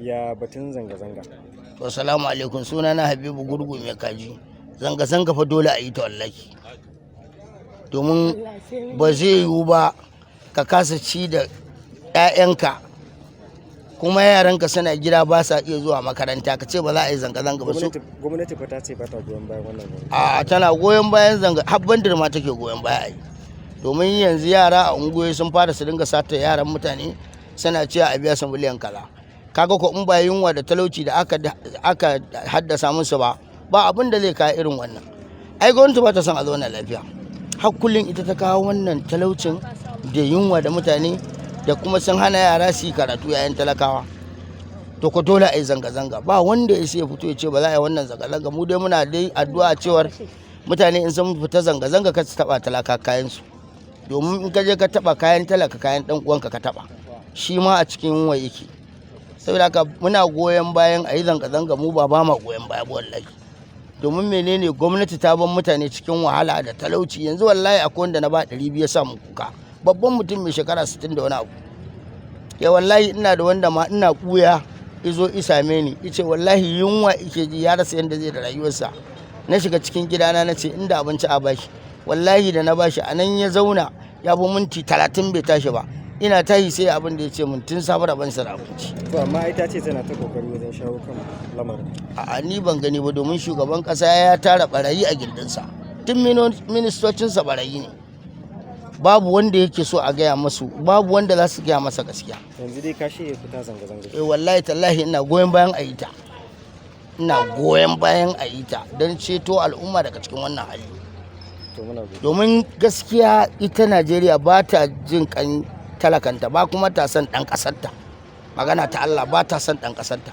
Ya batun zanga-zanga? To, salamu alaikum. Suna na Habibu Gurgu mai kaji. Zanga-zanga fa dole a yi ta wallahi. Domin ba zai yiwu ba ka kasa ci da 'ya'yanka, kuma yaranka suna gida ba sa iya zuwa makaranta, ka ce ba za a yi zanga-zanga ba su. Gwamnati fa ta ce ba ta goyon bayan wannan zanga. A tana goyon bayan zanga, har bandir ma take goyon baya a yi. Domin yanzu yara a unguwoyi sun fara su dinga sata yaran mutane, suna cewa a biya su miliyan kaza. Kaga ko in ba yunwa da talauci da aka haddasa musu ba, ba abin da zai kawo irin wannan. Ai gwamnati ba ta son a zauna lafiya. Har kullum ita ta kawo wannan talaucin da yunwa da mutane da kuma sun hana yara su yi karatu, yayan talakawa. To ko dole a yi zanga-zanga. Ba wanda ya sai ya fito ya ce ba za a yi wannan zanga-zanga. Mu dai muna dai addu'a cewar mutane in sun fita zanga-zanga kar su taba talaka kayan su, domin in ka je ka taba kayan talaka, kayan dan uwanka ka taba, shi ma a cikin yunwa yake. Saboda haka muna goyon bayan a yi zanga-zanga. Mu ba ma goyon baya ba wallahi. Domin menene? Gwamnati ta bar mutane cikin wahala da talauci. Yanzu wallahi akwai wanda na ba 200 ya sa mu kuka, babban mutum mai shekara 60 da wani abu. Ya wallahi ina da wanda ma ina kuya izo i same ni, ice wallahi yunwa ike ji, ya rasa yadda zai da rayuwarsa. Na shiga cikin gidana na ce inda abinci a bashi. Wallahi da na bashi, a nan ya zauna ya fi minti 30 bai tashi ba. Ina tashi sai abin da ya ce min tun safe rabon sa da abinci. To amma ai ta ce tana ta kokari wajen shawo kan lamarin. A'a, ni ban gani ba, domin shugaban kasa ya tara barayi a gindinsa. Tun ministocinsa barayi ne. Babu wanda yake so a gaya masu, babu wanda za su gaya masa gaskiya. Yanzu dai ka shirya fita zanga-zanga? Eh, wallahi tallahi ina goyon bayan a yi ta. Ina goyon bayan a yi ta don ceto al'umma daga cikin wannan hali. To muna godiya. Domin gaskiya ita Najeriya ba ta jin kan talakanta ba, kuma ta son ɗan ƙasarta. Magana ta Allah, ba ta son ɗan ƙasarta.